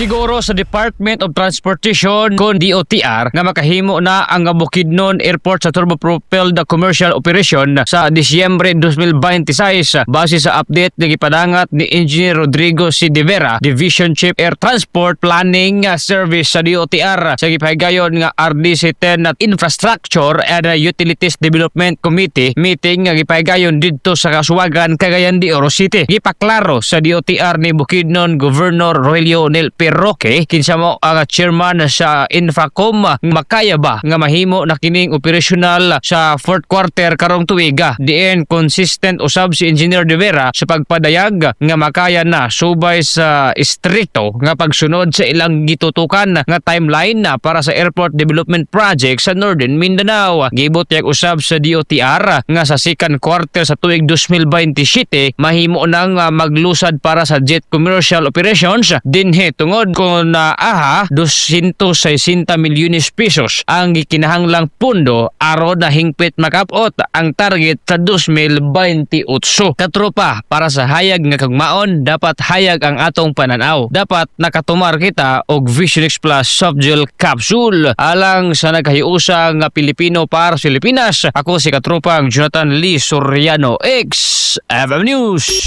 Gisiguro sa Department of Transportation kon DOTR nga makahimo na ang Bukidnon Airport sa turbo-propelled commercial operation sa Disyembre 2026, base sa update nga gipadangat ni Engineer Rodrigo C. De Vera, Division Chief, Air Transport Planning Service sa DOTR, sa gipahigayon nga RDC 10 at Infrastructure and Utilities Development Committee meeting nga gipahigayon didto sa Kauswagan, Cagayan de Oro City. Gipaklaro sa DOTR ni Bukidnon Governor Rogelio Nel P. Roque, kinsa mo ang chairman sa Infracom, makaya ba nga mahimo na kining operational sa fourth quarter karong tuiga, diin consistent usab si Engineer De Vera sa pagpadayag nga makaya na subay sa istrikto nga pagsunod sa ilang gitutukan nga timeline na para sa airport development project sa Northern Mindanao. Gibutyag usab sa DOTR nga sa second quarter sa tuig 2027 mahimo nang maglusad para sa jet commercial operations dinhi, tungod kung na aha 260 milyones pesos ang gikinahanglang pundo aron na hingpit makapot ang target sa 2028. Katropa, para sa hayag nga kagmaon, dapat hayag ang atong pananaw. Dapat nakatumar kita og Vision X Plus Softgel Capsule. Alang sa nagkahiusa nga Pilipino para sa Pilipinas, ako si katropang Jonathan Lee Soriano, X FM News.